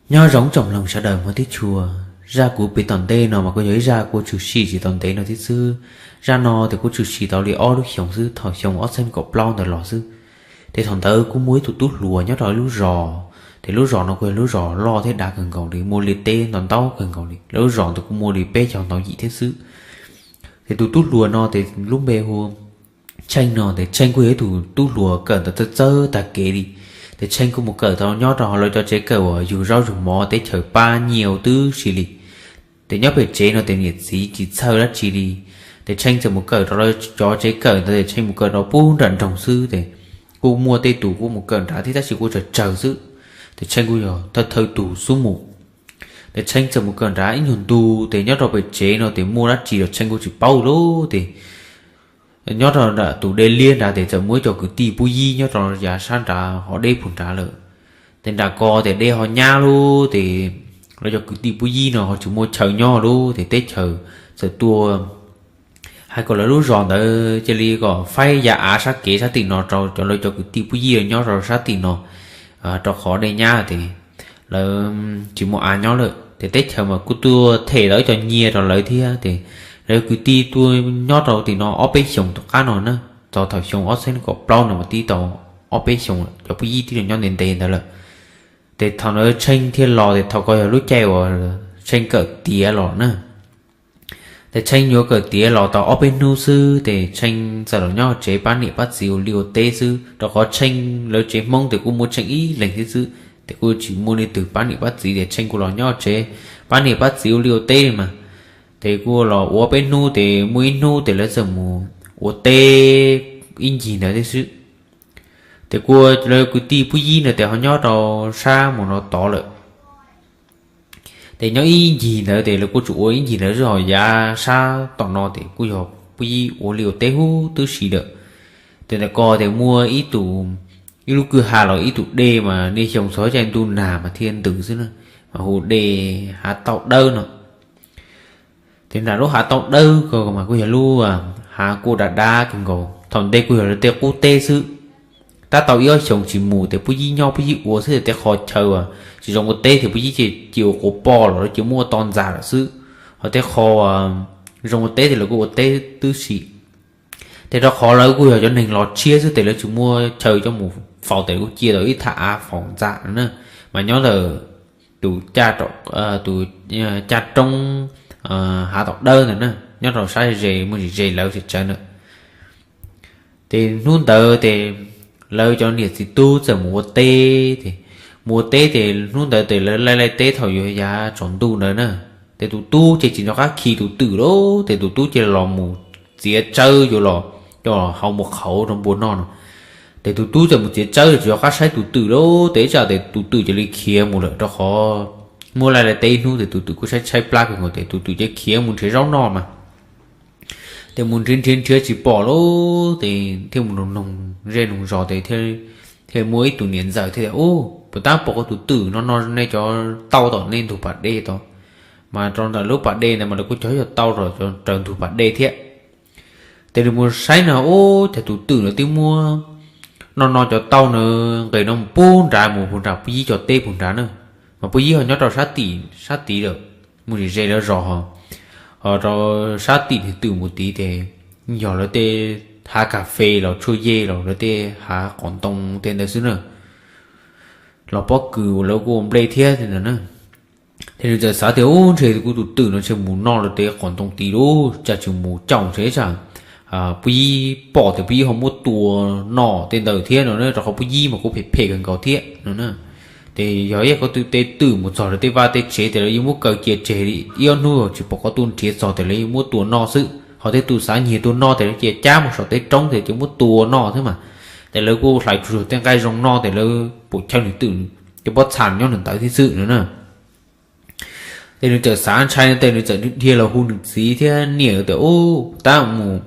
Nyob zoo tsoom mloog sawv daws hmov thiab tshua, zaj kuv piav tom ntej no mas kuj yog ib zaj kuj tshwm sim tsis tau ntev no thiab xwb. Zaj no ces kuj tshwm sim tau li ob lub xyoos xwb, thaum xyoo ob txhiab kaum plaub ntawd los xwb. Ces thaum ntawd kuj muaj ib tug tub hluas nyob rau ib lub zos, ces lub zos no kuj yog lub zos loj thiab dav kawg nkaus li, muaj liaj teb ntau ntau kawg nkaus li. Lawv lub zos ntawd kuj muaj li peb caug ntau yim thiab xwb. Ces tus tub hluas no ces lub npe hu Tsheej no, ces Tsheej kuj yog ib tug tub hluas kawm ntawv txawj txawj tag kev li. Ces Tsheej kuj mus kawm tau nyob rau lawv cov tsev kawm uas yug zaub yug mov teb chaws pab nyiaj huv tib si li. Ces nyob pem tsev no ces niam txiv tsis txhawj dab tsi li. Ces Tsheej txawm mus kawm rau lawv cov tsev kawm ntawd, ces Tsheej mus kawm rau pub nram nroog xwb, ces kuj muaj tej tus kuj mus kawm nrad thiab tab sis kuj tsawg tsawg xwb. Ces Tsheej kuj yog thawj thawj tus xub mus. Ces Tsheej txawm mus kawm nrad ib nyuag ntu, ces nyob rau pem tsev no ces muaj dab tsi los Tsheej kuj tsis paub lawm. Ces nyob rau nram tus dej liab nrad ces txawm muaj ib co kwv tij pub yib nyob rau yav sab nrad ho deb puag nrad lawm. Ces nram ko ces dej ho nyab lawm, ces lawv cov kwv tij pub yib no ho tsis muaj chaw nyob lawm, ces teb chaws txawm tuaj hais kom lawv lub zos ntawd cia li kom faib yav av sab kev sab tim no rau cov lawv cov kwv tij pub yib nyob rau sab tim no, rau qhov dej nyab ces lawv tsis muaj av nyob lawm. Ces teb chaws mas kuj tuaj them tau ib co nyiaj rau lawv thiab, ces lawv cov kwv tij tuaj nyob rau tim no ob peb xyoos tom qab no na, txog thaum xyoo ob txhiab kaum plaub no mas twb tau ob peb xyoos cov pub yib twb los nyob ntev ntev ntawd lawm. Ces thaum ntawd Tsheej thiaj los, ces thaum ko yog lub caij uas Tsheej kawm tiav los na. Ces Tsheej yuav kawm tiav los tau ob peb hnub xwb, ces Tsheej txawm los nyob tsev pab niam pab txiv ua liaj ua teb xwb, rau qhov Tsheej lawv tsev Hmoob ces kuj muaj Tsheej ib leeg thiab xwb, ces kuj tsis muaj leej twg pab niam pab txiv, ces Tsheej kuj los nyob tsev pab niam pab txiv ua liaj ua teb li mas. Ces kuj los ua peb hnub, ces muaj ib hnub ces lawv txawm mus ua teb ib ncig ntawd thiab xwb. Ces kuj lawv kwv tij pub yib ntawd ces ho nyob rau sab mus no tod lawm. Ces nyob ib ncig ntawd ces lawv kuj tsuas ua ib ncig ntawd xwb, ho yav sab tom no ces kuj yog pub yib ua liaj ua teb huv tib si lawm. Ces ntawm ko ces muaj ib tus, ib lub kwj ha los ib tus dej mas niaj xyoo txog caij ntuj nag mas thiaj ntws xwb na, mas hu dej Hav Tauj Dawb no. Ces nram lub Hav Tauj Dawb ko mas kuj yog lub hav kuj dav dav kawg nkaus, thaum ntej kuj yog lawv tej qub teb xwb. Tab tau ib ob xyoos tsis mus ces pub yib nyob pub yib ua xwb, tej qho chaw tsis zoo ua teb ces pub yib cia ua quas poj los lawv cia muab ua toj ntxas lawm xwb, ho tej qho zoo ua teb ces lawv kuj ua teb tib si. Ces rau qhov lawv kuj yog cov neeg los tshiab xwb, ces lawv tsis muaj chaw coj mus faus, ces lawv kuj cia tau ib thaj av faus ntxa no na, mas nyob ntawm tus, tus caj roob Hav Tauj Dawb ntawd na, nyob rau sab ze, muaj ntsis ze lawv tsev tsawv na. Ces hnub ntawd ces lawv cov niam txiv tub txawm mus ua teb, ces mus ua teb ces hnub ntawd ces lawv laij laij teb thaum yuav yav tsaus ntuj ntawd na, ces tus tub ces tsis nco qab khi tus twm lawm, ces tus tub cia li los mus txiav tsawb yuav los coj hau mus qhauv rau npua noj no. Ces tus tub txawm mus txiav tsawb tsis nco qab saib tus twm lawm, ces ib tsam ces tus twm cia li khiav mus lawm, rau qhov muab laij laij teb ib hnub ces tus twm kuj tshaib tshaib plab kawg nkaus, ces tus twm cia li khiav mus nrhiav zaub noj mas. Ces mus nrhiav nrhiav nrhiav tsis pom lawm, ces thiaj mus noog noog zej noog zos, ces thiaj muaj ib tus niam ntxawm thiaj tias, Ub, puas tab pom koj tus twm no no nej cov tauj tom nej ntug pas dej tod? Mas rau ntawm lub pas dej ntawd mas lawv kuj cog cov tauj raws ntug pas dej thiab. Ces nws mus saib no, ub, cas tus twm no twb muab noj no cov tauj no nqes no mus pub nrad, mus puag nram pub yib cov teb puag nrad na. Mas pub yib ho nyob rau sab tim, sab tid lawm, mus ze ze lawv zos ho, ho rau sab tim niag twm mus tid ces yog lawv tej hav kas fes los tshuaj yej los lawv tej hav qos ntoo tej ntawd xwb na, los pob kws uas lawv kuj ua nplej thiab tej ntawd na. Ces nws txawm xav tias, Ub, ntshe kuv tus twm no ntshe mus noj lawv tej qos ntoo tid lawm, cas tsis mus caum ntshe tsam pub yib pom tias pub yib ho muab tua noj tej ntawd thiab no na, rau qhov pub yib mas kuj phem phem kawg nkaus thiab no na. Ces yog ib yam koj tej twm mus txog lawv tej vaj tej tsev ces lawv yeej muab kaw cia tseg li, ib ob hnub tsis pom koj tuaj nrhiav txog ces lawv yeej muab tua noj xwb, ho tej tus xav nyiag tuaj noj ces lawv cia cab mus saum tej roob ces cia muab tua noj thiab mas. Ces lawv kuj hlais tsuag tsuag tej nqaij zoo noj ces lawv pum chaw nws twm, cov pob txha nyob nws ntawd thiab xwb no na. Ces nws txawm xav ntshai no ces nws txawm dhia los hu nws txiv thiab niam tias, Ub, tab mus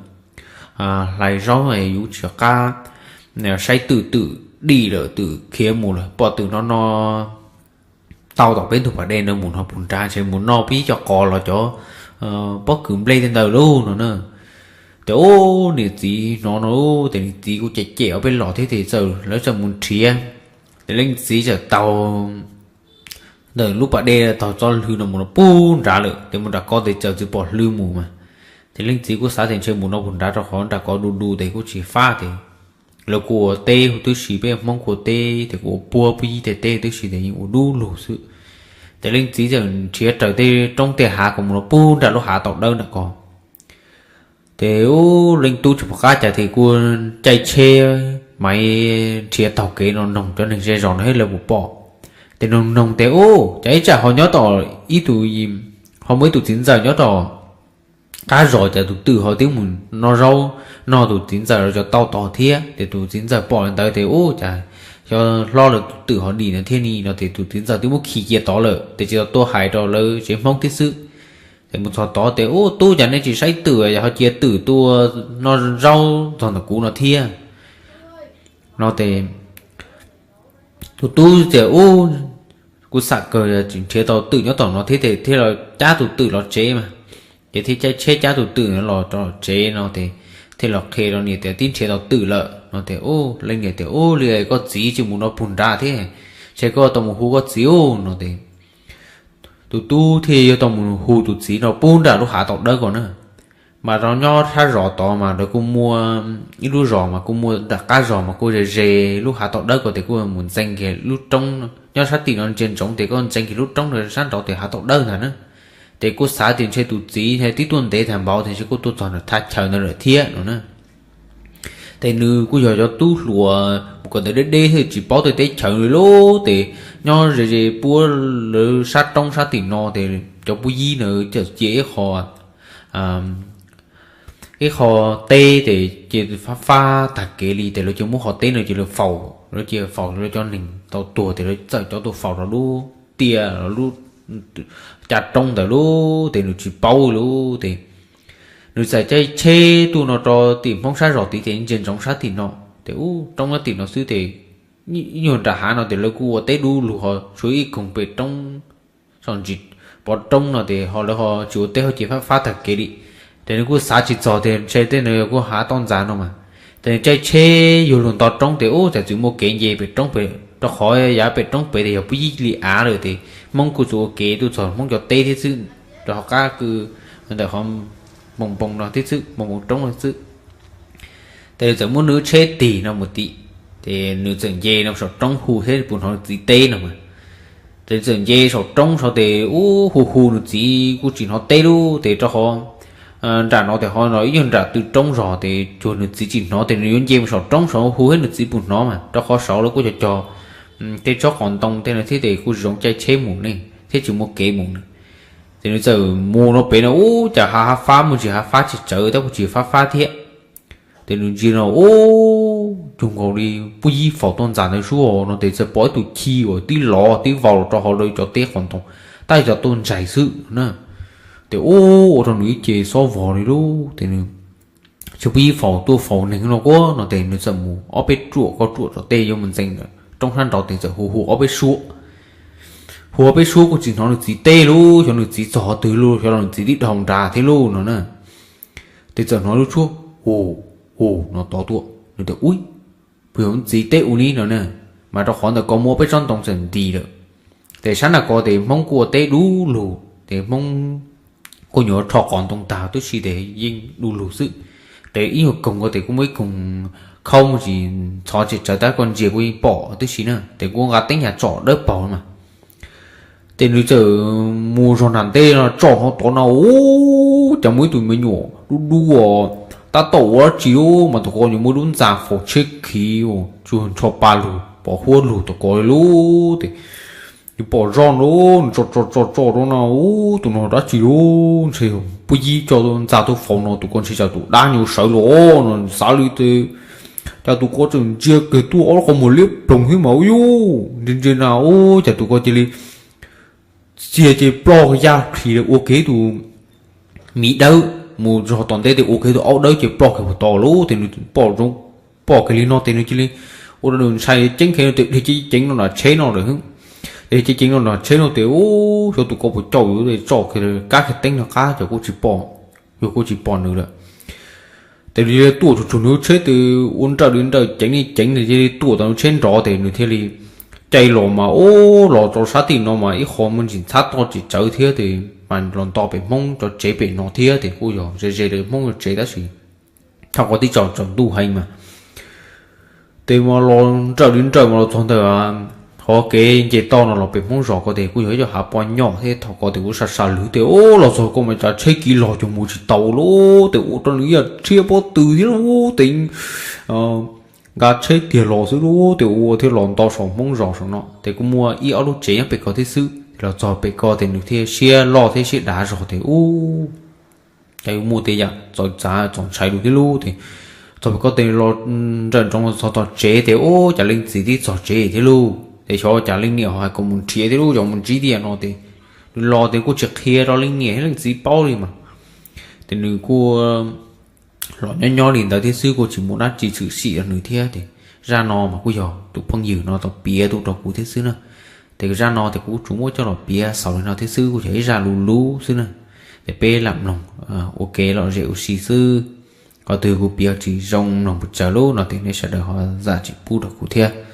hlais zaub yuav tsis qab saib twm, twm dim lawm, twm khiav mus lawm, pom twm no no tau tom peb ntug pas dej no mus no puag nrad, ntshe mus noj peb cov qos los cov pob kws nplej tej ntawd lauj no na. Ces ub, niam txiv hnov no ces niam txiv kuj cem cem ob peb los thiab ces txawm lawv txawm mus nrhiav. Ces leej txiv txawm taug ntawm lub pas dej tog txoj hlw no mus rau puag nrad lawm, ces mus nram ko tes txawm tsis pom hlw mus mas. Ces leej txiv kuj xav tias ntshe mus no puag nrad rau qhov nram ko du du tes kuj tsis fab tes lawv kuj ua teb huv tib si, peb Hmoob kuj ua teb tes kuj ua puab puab yib tej teb huv tib si tes yeej ua dub lug xwb. Ces leej txiv txawm nrhiav raws tej roob tej hav kom mus rau puag nram lub hav tau dawb nram ko. Ces ub, leej tub tsis pom qab cas tes kuj caij tsheb mas nrhiav taug kev no noog cov neeg zej zos no thiab lawv puas pom. Ces noog noog tes ub, cas ib tsam ho nyob tom ib tug, ho muaj ib tus txiv ntxawm nyob tom qab zos, cas tus twm ho twb mus noj zaub noj tus txiv ntxawm los cov tauj tod thiab. Ces tus txiv ntxawm pom li ntawd tes ub, cas xyov hlob lawv tus twm ho dim no thiab ni no ces tus txiv ntxawm twb muab khi cia tod lawm ces tsis tau tuaj hais rau lawv tsev Hmoob thiab xwb. Ces mus txog tod tes ub, tub, cas nej tsis saib twm, yog ho cia twm tuaj noj zaub txog ntawm kuv no thiab no ces tus tub tias ub, kuv xam kawg tsis nrhiav tau twm nyob tom no thiab, thiaj los cab tus twm los tsev mas. Ces thiaj caij tsheb cab tus twm los rau tsev no ces thiaj los qhia rau niam tias twb nrhiav tau twm lawm no ces ub, leej niam tias ub, li koj txiv tsis mus no puag nrad thiab, ntshe koj tau mus hu koj txiv ub no ces tus tub thiaj yuav tau mus hu tus txiv rau puag nram lub hav tau dawb ko na. Mas rau nyob sab zos tod mas lawv kuj muaj ib lub zos mas kuj muaj nram qab zos mas kuj ze ze lub hav tau dawb ko ces kuj mus ntxeev kiag lub roob nyob sab tim no ntsia ntsoov ces koj ntxeev kiag lub roob rau sab nraud ces hav tau dawb ntag na. Ces kuj xav tias ntshe tus txiv twb tuaj ntev tag npaum tiam sis kuj tuaj txog nram thaj chaw ntawd lawm thiab no na. Ces nws kuj yog cov tub hluas mus kom ntawd deb deb thiab tsis paub tej teb chaws li lub ces nyob ze ze puab lawv sab roob sab tim no ces cov puab yib na txawm cia ib qho ib qho teb ces cia fab fab tag kev li ces lawv cia muab qhov teb no cia li faus, lawv cia faus lawv cov neeg tau tuag ces lawv txawm coj tuaj faus rau lub tiaj lub cav roob ntawd lub ces nws tsis paub lub ces nws txawm caij tsheb tuaj no rau tim Hmoob sab zos tid ces ntsia ntsoov sab tim no ces ub, roob nyob tim no xwb ces ib nyuag nram hav no ces lawv kuj ua teb dub lug ho tshuav ib koog pem roob, txom ntsis pov roob no ces ho lawv ho tsis ua teb ho cia fab fab tag kev li. Ces nws kuj xav tsis txog tias ntshe tej no yog kuj hav toj ntxas no mas. Ces nws caij tsheb yuav luag nto roob ces ub, txawm txwm muaj kev nce pem roob pem rau qhov yav pem roob pem ces yog puab yib li av lawm ces Hmoob kuj txwm ua kev tuaj txog Hmoob cov teb thiab xwb, rau qhov qab kws ntawm qhov npoo npoo no thiab xwb, npoo npoo roob no xwb. Ces nws txawm muab nws tsheb tig no mus tim, ces nws txawm nce no saum roob hu thiab puas hnov nws txiv teb no mas. Ces nws txawm nce saum roob saud ces ub, hu hu nws txiv kuj tsis hnov teb lub ces rau qhov nram no ces ho no ib nyuag nram tw roob zog ces cuag nws txiv tsis hnov ces nws yuav nce mus saum roob saud hu thiab nws txiv puas hnov mas, rau qhov saud lawv kuj cog cog tej tsob qos ntoo tej no thiab ces kuj zoo caij tsheb mus ne thiab tsis muaj kev mus na. Ces nws txawm mus no pem no ub, cas hav hav fab, muaj ntsis hav fab tsis tsawv tab kuj tsis fab fab thiab. Ces nws ntsia no ub, cuag nkaus li puab yib faus toj ntxas ntawd sub no ces txawm pom ib tug ci uas tib lov tib vau los rau hauv lawv cov teb qos ntoo, tab yog cov tuaj ntsais xwb na. Ces ub, ua rau nws ib ce xob vog li lub ces nws, tsis, puab yib faus tuaj faus neeg no quab no ces nws txawm mus ob peb ruam, koj ruam tom tej yuav mus ntxeev roob sab nraud ces txawm hu hu ob peb suab. Hu ob peb suab kuj tsis hnov nws txiv teb lub, xyov nws txiv txog qhov twg lub, xyov los nws txiv twb dhau nrad thiab lub no na. Ces txawm hnov lub suab hu hu no tod tuaj, nws tias ub, puas yog nws txiv teb ua li no na. Mas rau qhov ntawm ko muaj peb tsob ntoo txawm nti lawm. Ces sab nram ko ces Hmoob kuj ua teb dub lug ces Hmoob kuj nyuam rho qos ntoo tag tib si ces yeej du lug xwb. Ces ib nyuag koog ko ces kuj muaj ib koog khaub mus tsis ntxhov tsis tsawv tab koj ntsia kuj yeej pom tib si na, ces kuj nqa teeb nyas tsom dawb paug mas. Ces nws txawm mus zog nram ntej no tsom hauv tod no ub, cas muaj ib tug me nyuam dub dub uas tab tom ua dab tsi ub, mas tus ko nyuam muaj lub ntxa faus tsheb khiv uas tsuas ntsho pa lug pom huab lug tom ko li lub ces nws pom zoj no, nws tsom tsom tsom tsom rau no ub, tus no dab tsi ub, ntshe puab yib coj ntxa tuaj faus no, tus ko ntshe cas tus dab nyuam sawv los no xav li ces cas tus ko txawm ntsia kiag tuaj ob lub qhov muag liab ploog thiab mas ub yuj, ntsia ntsia na ub, cas tus ko cia li txiag ces ploj kiag yaj plhis ua kiag ib tus miv dawb mus zog tom ntej ces ua kiag ib tus aub dawb ces ploj kiag puag tod lub ces nws pom zoo, pom kiag li no ces nws cia li ua rau nws ntshai ceeb kiag no ces dhia ceev ceev no nram tsheb no lawm. Dhia ceev ceev no nram tsheb no ces ub, xyov tus ko puas caum yus, tsom kiag kab kiag teeb no qab ces kuj tsis pom, yus kuj tsis pom nws lawm. Ces nws cia li tuam tsug tsug nws lub tsheb ces ua nrawm li nrawm ceev li ceev, nws cia li tuam tau nws tsheb nrov ces nws thiaj li caij los mas ub los rau sab tim no mas ib qho muaj ntsis ntxhab toj tsis tsawv thiab ces mas los nto pem Hmoob cov tsev pem no thiab ces kuj yog ze ze li Hmoob cov tsev tab sis thaum ko tib tsaus tsaus ntuj heev mas ces mas los nrawm li nrawm mas los txog ntawm qhov kev nce toj no los pem Hmoob zos ko ces kuj yog ib co hav poj nyob thiab thaum ko ces kuj sab sab lwg ces ub los txog ko mas cas tsheb kiv los cov mus tsis tau lub ces ua rau nws yam rhiab pob tw thiab lub ces nqa tsheb kiag los xwb lub ces ua thiab los nto saum Hmoob zos saum no ces kuj muaj ib ob lub tsev nyob pem ko thiab xwb ces los txog pem ko ces nws thiaj siab loj thiab siab dav zog ces ub cas yuav muaj tej yam txawv txav txaus ntshai lug thiab lub ces txog pem ko ces los nrawm nroos txog tom tsev ces ub cas leej txiv twb txog tsev thiab lub ces xyov cas leej niam ho hais kom mus nrhiav thiab lub, xyov mus ntsib tiag no ces nws los ces kuj tsis qhia rau leej niam thiab leej txiv paub li mas ces nws kuj los nyob nyob li ntawd thiab xwb kuj tsis muaj dab tsi tshwm sim rau nws thiab ces zaj no mas kuj yog tus phooj ywg no tau piav tuaj rau kuv thiab xwb na. Ces zaj no ces kuv tsuas muab coj los piav xaus li no thiab xwb kuj yog ib zaj lus lub xwb na. Ces peb lam mloog ua ke lom zem ua si xwb. Qhov twg kuv piav tsis zoo mloog pes tsawg lub no ces nej sawv daws ho zam txim pub rau kuv thiab.